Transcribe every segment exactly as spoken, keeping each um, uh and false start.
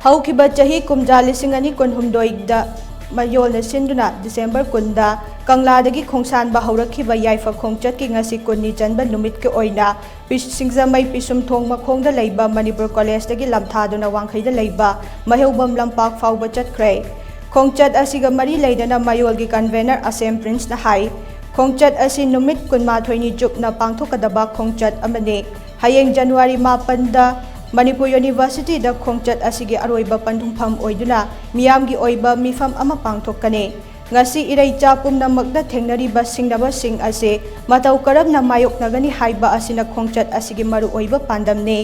ꯍꯧꯈꯤꯕ ꯆꯍꯤ ꯀꯨꯝꯖꯥ ꯂꯤꯁꯤꯡ ꯑꯅꯤ ꯀꯨꯟꯍꯨꯝꯗꯣꯏꯗ ꯃꯌꯣꯜꯅ ꯁꯤꯟꯗꯨꯅ ꯗꯤꯁꯦꯝꯕꯔ ꯀꯨꯟꯗ ꯀꯪꯂꯥꯗꯒꯤ ꯈꯣꯡꯁꯥꯟꯕ ꯍꯧꯔꯛꯈꯤꯕ ꯌꯥꯏꯐ ꯈꯣꯡꯆꯠꯀꯤ ꯉꯁꯤ ꯀꯨꯟꯅꯤ ꯆꯟꯕ ꯅꯨꯃꯤꯠꯀꯤ ꯑꯣꯏꯅ ꯄꯤꯁ-, ꯁꯤꯡꯖꯃꯩ ꯄꯤꯁꯨꯝꯊꯣꯡ ꯃꯈꯣꯡꯗ ꯂꯩꯕ ꯃꯅꯤꯄꯨꯔ ꯀꯣꯂꯦꯖꯇꯒꯤ ꯂꯝꯊꯥꯗꯨꯅ ꯋꯥꯡꯈꯩꯗ ꯂꯩꯕ ꯃꯍꯦꯎꯕꯝ ꯂꯝꯄꯥꯛ ꯐꯥꯎꯕ ꯆꯠꯈ꯭ꯔꯦ꯫ ꯈꯣꯡꯆꯠ ꯑꯁꯤꯒ ꯃꯔꯤ ꯂꯩꯅꯅ ꯃꯌꯣꯜꯒꯤ ꯀꯟꯚꯦꯅꯔ ꯑꯁꯦꯝ ꯄ꯭ꯔꯤꯟꯁꯅ ꯍꯥꯏ, ꯈꯣꯡꯆꯠ ꯑꯁꯤ ꯅꯨꯃꯤꯠ ꯀꯨꯟꯃꯥꯊꯣꯏꯅꯤ ꯆꯨꯞꯅ ꯄꯥꯡꯊꯣꯛꯀꯗꯕ ꯈꯣꯡꯆꯠ ꯑꯃꯅꯤ꯫ ꯍꯌꯦꯡ ꯖꯅꯋꯥꯔꯤ ꯃꯥꯄꯟꯗ ꯃꯅꯤꯄꯨꯔ ꯌꯨꯅꯤꯚꯔꯁꯤꯇꯤꯗ ꯈꯣꯡꯆꯠ ꯑꯁꯤꯒꯤ ꯑꯔꯣꯏꯕ ꯄꯟꯊꯨꯡꯐꯝ ꯑꯣꯏꯗꯨꯅ ꯃꯤꯌꯥꯝꯒꯤ ꯑꯣꯏꯕ ꯃꯤꯐꯝ ꯑꯃ ꯄꯥꯡꯊꯣꯛꯀꯅꯤ꯫ ꯉꯁꯤ ꯏꯔꯩꯆꯥ ꯄꯨꯝꯅꯃꯛꯇ ꯊꯦꯡꯅꯔꯤꯕ ꯁꯤꯡꯅꯕꯁꯤꯡ ꯑꯁꯤ ꯃꯇꯧ ꯀꯔꯝꯅ ꯃꯥꯌꯣꯛꯅꯒꯅꯤ ꯍꯥꯏꯕ ꯑꯁꯤꯅ ꯈꯣꯡꯆꯠ ꯑꯁꯤꯒꯤ ꯃꯔꯨꯑꯣꯏꯕ ꯄꯥꯟꯗꯝꯅꯤ꯫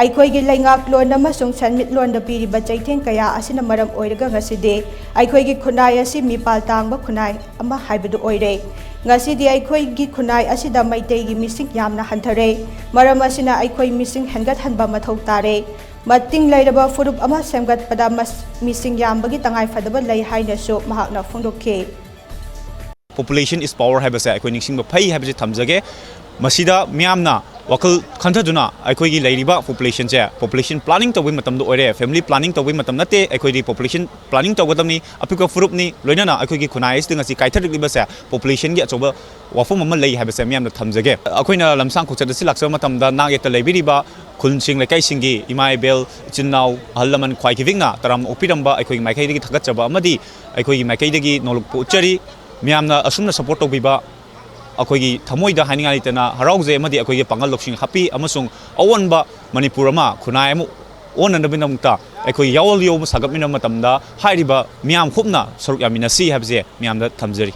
ꯑꯩꯈꯣꯏꯒꯤ ꯂꯩꯉꯥꯛꯂꯣꯟ ꯑꯃꯁꯨꯡ ꯁꯦꯟꯃꯤꯠꯂꯣꯟꯗ ꯄꯤꯔꯤꯕ ꯆꯩꯊꯦꯡ ꯀꯌꯥ ꯑꯁꯤꯅ ꯃꯔꯝ ꯑꯣꯏꯔꯒ ꯉꯁꯤꯗꯤ ꯑꯩꯈꯣꯏꯒꯤ ꯈꯨꯟꯅꯥꯏ ꯑꯁꯤ ꯃꯤꯄꯥꯜ ꯇꯥꯡꯕ ꯈꯨꯟꯅꯥꯏ ꯑꯃ ꯍꯥꯏꯕꯗꯨ ꯑꯣꯏꯔꯦ꯫ ꯉꯁꯤꯗꯤ ꯑꯩꯈꯣꯏꯒꯤ ꯈꯨꯟꯅꯥꯏ ꯑꯁꯤꯗ ꯃꯩꯇꯩꯒꯤ ꯃꯤꯁꯤꯡ ꯌꯥꯝꯅ ꯍꯟꯊꯔꯦ꯫ ꯃꯔꯝ ꯑꯁꯤꯅ ꯑꯩꯈꯣꯏ ꯃꯤꯁꯤꯡ ꯍꯦꯟꯒꯠꯍꯟꯕ ꯃꯊꯧ ꯇꯥꯔꯦ꯫ ꯃꯇꯤꯡ ꯂꯩꯔꯕ ꯐꯨꯔꯨꯞ ꯑꯃ ꯁꯦꯝꯒꯠꯄꯗ ꯃꯁ-, ꯃꯤꯁꯤꯡ ꯌꯥꯝꯕꯒꯤ ꯇꯉꯥꯏꯐꯗꯕ ꯂꯩ ꯍꯥꯏꯅꯁꯨ ꯃꯍꯥꯛꯅ ꯐꯣꯡꯗꯣꯛꯈꯤ꯫ Population is power ꯍꯥꯏꯕꯁꯦ ꯑꯩꯈꯣꯏ ꯅꯤꯡꯁꯤꯡꯕ ꯐꯩ ꯍꯥꯏꯕꯁꯤ ꯊꯝꯖꯒꯦ꯫ ꯃꯁꯤꯗ ꯃꯤꯌꯥꯝꯅ ꯋꯥꯈꯜ ꯈꯟꯊꯗꯨꯅ ꯑꯩꯈꯣꯏꯒꯤ ꯂꯩꯔꯤꯕ populationꯁꯦ population planning ꯇꯧꯕꯒꯤ ꯃꯇꯝꯗ ꯑꯣꯏꯔꯦ꯫ Family planning ꯇꯧꯕꯒꯤ ꯃꯇꯝ ꯅꯠꯇꯦ꯫ ꯑꯩꯈꯣꯏꯗꯤ population planning ꯇꯧꯒꯗꯕꯅꯤ꯫ ꯑꯄꯤꯛꯄ ꯐꯨꯔꯨꯞꯅꯤ꯫ ꯂꯣꯏꯅꯅ ꯑꯩꯈꯣꯏꯒꯤ ꯈꯨꯟꯅꯥꯏ ꯑꯁꯤꯗ ꯉꯁꯤ ꯀꯥꯏꯊꯔꯛꯂꯤꯕꯁꯦ populationꯒꯤ ꯑꯆꯧꯕ ꯋꯥꯐꯝ ꯑꯃ ꯂꯩ ꯍꯥꯏꯕꯁꯦ ꯃꯤꯌꯥꯝꯗ ꯊꯝꯖꯒꯦ꯫ ꯑꯩꯈꯣꯏꯅ ꯂꯝꯁꯥꯡ ꯈꯣꯡꯆꯠ ꯑꯁꯤ ꯂꯥꯛꯆꯕ ꯃꯇꯝꯗ ꯅꯥꯛ ꯌꯦꯠꯇ ꯂꯩꯕꯤꯔꯤꯕ ꯈꯨꯜꯁꯤꯡ, ꯂꯩꯀꯥꯏꯁꯤꯡꯒꯤ ꯏꯃꯥ ꯏꯕꯦꯜ, ꯏꯆꯤꯟ ꯏꯅꯥꯎ, ꯑꯍꯜ ꯂꯃꯟ ꯈ꯭ꯋꯥꯏ ꯈꯤꯕꯤꯛꯅ ꯇꯔꯥꯝꯅ ꯑꯣꯛꯄꯤꯔꯝꯕ ꯑꯩꯈꯣꯏꯒꯤ ꯃꯥꯏꯀꯩꯗꯒꯤ ꯊꯥꯒꯠꯆꯕ ꯑꯃꯗꯤ ꯑꯩꯈꯣꯏꯒꯤ ꯃꯥꯏꯀꯩꯗꯒꯤ ꯅꯣꯂꯨꯛꯄ ꯎꯠꯆꯔꯤ꯫ ꯃꯤꯌꯥꯝꯅ ꯑꯁꯨꯝꯅ support ꯇꯧꯕꯤꯕ ꯑꯩꯈꯣꯏꯒꯤ ꯊꯃꯣꯏꯗ ꯍꯥꯏꯅꯤꯡꯉꯥꯏ ꯂꯩꯇꯅ ꯍꯔꯥꯎꯖꯩ ꯑꯃꯗꯤ ꯑꯩꯈꯣꯏꯒꯤ ꯄꯥꯡꯒꯜ ꯂꯧꯁꯤꯡ ꯍꯥꯞꯄꯤ ꯑꯃꯁꯨꯡ ꯑꯑꯣꯟꯕ ꯃꯅꯤꯄꯨꯔ ꯑꯃ, ꯈꯨꯟꯅꯥꯏ ꯑꯃ ꯑꯣꯟꯅꯅꯕꯒꯤꯗꯃꯛꯇ ꯑꯩꯈꯣꯏ ꯌꯥꯑꯣꯟ ꯌꯥꯑꯣꯟ ꯁꯥꯒꯠꯃꯤꯟꯅꯕ ꯃꯇꯝꯗ ꯍꯥꯏꯔꯤꯕ ꯃꯤꯌꯥꯝ ꯈꯨꯞꯅ ꯁꯔꯨꯛ ꯌꯥꯃꯤꯟꯅꯁꯤ ꯍꯥꯏꯕꯁꯦ ꯃꯤꯌꯥꯝꯗ ꯊꯝꯖꯔꯤ꯫